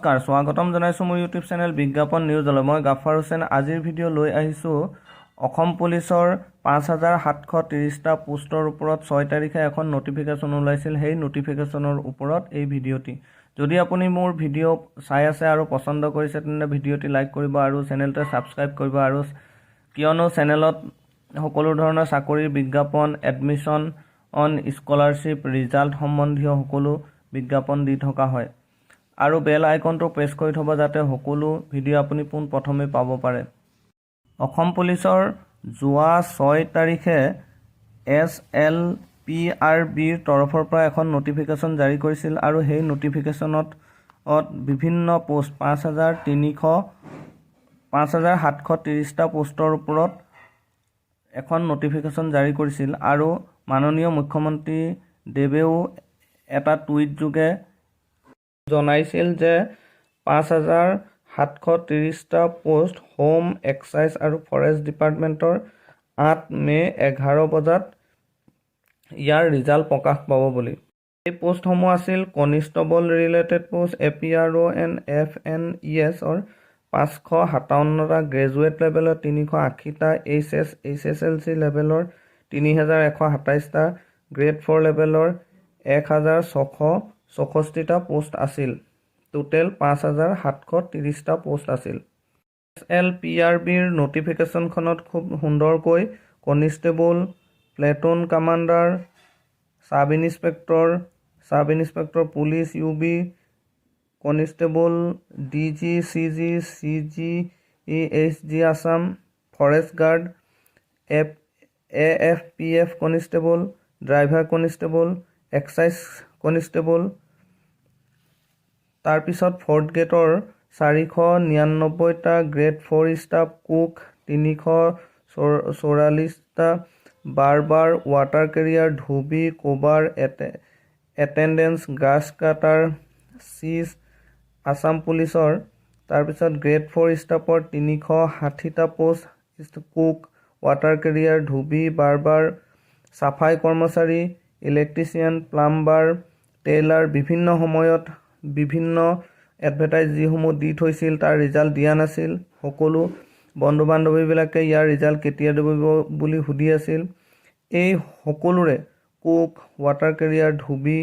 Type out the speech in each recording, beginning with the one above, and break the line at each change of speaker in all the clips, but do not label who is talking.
নমস্কাৰ, স্বাগতম জনাইছোঁ মোৰ ইউটিউব চেনেল বিজ্ঞাপন নিউজলৈ। মই গাফাৰ হুছেইন। আজিৰ ভিডিঅ' লৈ আহিছোঁ অসম পুলিচৰ 5730টা পোষ্টৰ ওপৰত 6 তাৰিখে এখন নটিফিকেশ্যন ওলাইছিল। সেই নটিফিকেশ্যনৰ ওপৰত এই ভিডিঅ'টি। যদি আপুনি মোৰ ভিডিঅ' চাই আছে আৰু পচন্দ কৰিছে, তেন্তে ভিডিঅ'টি লাইক কৰিব আৰু চেনেলটো ছাবস্ক্ৰাইব কৰিব আৰু কিয়নো চেনেলত সকলো ধৰণৰ চাকৰিৰ বিজ্ঞাপন, এডমিশ্যন অন স্কলাৰশ্বিপ, ৰিজাল্ট সম্বন্ধীয় সকলো বিজ্ঞাপন দি থকা হয়। আৰু বেল আইকনটো প্ৰেছ কৰি থ'ব, যাতে সকলো ভিডিঅ' আপুনি পোনপ্ৰথমে পাব পাৰে। অসম পুলিচৰ যোৱা 6 তাৰিখে এছ এল পি আৰ বিৰ তৰফৰ পৰা এখন নটিফিকেশ্যন জাৰি কৰিছিল আৰু সেই নটিফিকেশ্যনত বিভিন্ন পোষ্ট 5730টা পোষ্টৰ ওপৰত এখন নটিফিকেশ্যন জাৰি কৰিছিল। আৰু মাননীয় মুখ্যমন্ত্ৰী দেৱেও এটা টুইট যোগে জনাইছিল যে 5730টা পোষ্ট হোম, এক্সাইজ আৰু ফৰেষ্ট ডিপাৰ্টমেণ্টৰ 8 মে' 11 বজাত ইয়াৰ ৰিজাল্ট প্ৰকাশ পাব বুলি। এই পোষ্টসমূহ আছিল constable related post, APRO and FNESৰ 557টা, graduate লেভেলৰ 380টা, H S, H S L C লেভেলৰ 3127টা, গ্ৰেড ফ'ৰ লেভেলৰ 1664টা পোষ্ট আছিল। টোটেল 5730টা পোষ্ট আছিল। এছ এল পি আৰ বিৰ নটিফিকেশ্যনখনত খুব সুন্দৰকৈ constable, platoon commander, sub inspector, sub inspector police UB, constable DG, CG, CG HG Assam, forest guard, AFPF constable, driver constable, excise constable, তাৰপিছত ফ'ৰ্থ গ্ৰেডৰ 499টা, গ্ৰেড ফ'ৰ ষ্টাফ কুক 344টা, barber, water carrier, ধুবী, কোবাৰ, attendant, grass cutter, চিজ আছাম পুলিচৰ, তাৰপিছত grade four ষ্টাফৰ 360টা প'ষ্ট, কুক, ৱাটাৰ কেৰিয়াৰ, ধুবী, বাৰ্বাৰ, চাফাই কৰ্মচাৰী, ইলেক্ট্ৰিচিয়ান, প্লাম্বাৰ, টেইলাৰ। বিভিন্ন সময়ত বিভিন্ন এডভাৰটাইজ যিসমূহ দি থৈছিল, তাৰ ৰিজাল্ট দিয়া নাছিল। সকলো বন্ধু বান্ধৱীবিলাকে ইয়াৰ ৰিজাল্ট কেতিয়া দিব বুলি সুধি আছিল। এই সকলোৰে কুক, ৱাটাৰ কেৰিয়াৰ, ধুবী,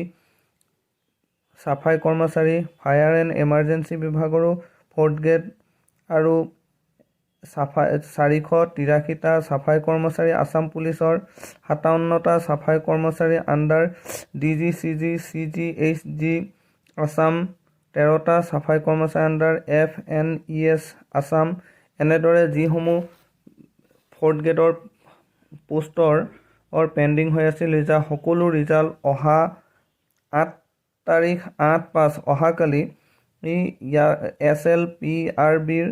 চাফাই কৰ্মচাৰী, ফায়াৰ এণ্ড এমাৰ্জেঞ্চি বিভাগৰো ফ'ৰ্থ গ্ৰেড আৰু চাফাই 483টা চাফাই কৰ্মচাৰী, আছাম পুলিচৰ 57টা চাফাই কৰ্মচাৰী under DG, CG, CG HG Assam, 13টা চাফাই কৰ্মচাৰী আণ্ডাৰ এফএনইএছ আছাম। এনেদৰে যিসমূহ ফ'ৰ্থ গ্ৰেডৰ পোষ্টৰ পেণ্ডিং হৈ আছিল ৰিজাল্ট, সকলো ৰিজাল্ট অহা 8 তাৰিখ 8/5, অহাকালি ইয়াৰ এছ এল পি আৰ বিৰ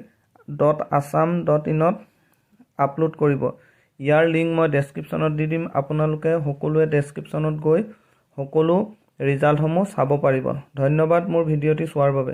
.আছাম.ইনত আপলোড কৰিব। ইয়াৰ লিংক মই ডেছক্ৰিপশ্যনত দি দিম। আপোনালোকে সকলোৱে ডেছক্ৰিপশ্যনত গৈ সকলো ৰিজাল্টসমূহ চাব পাৰিব। ধন্যবাদ মোৰ ভিডিঅ'টি চোৱাৰ বাবে।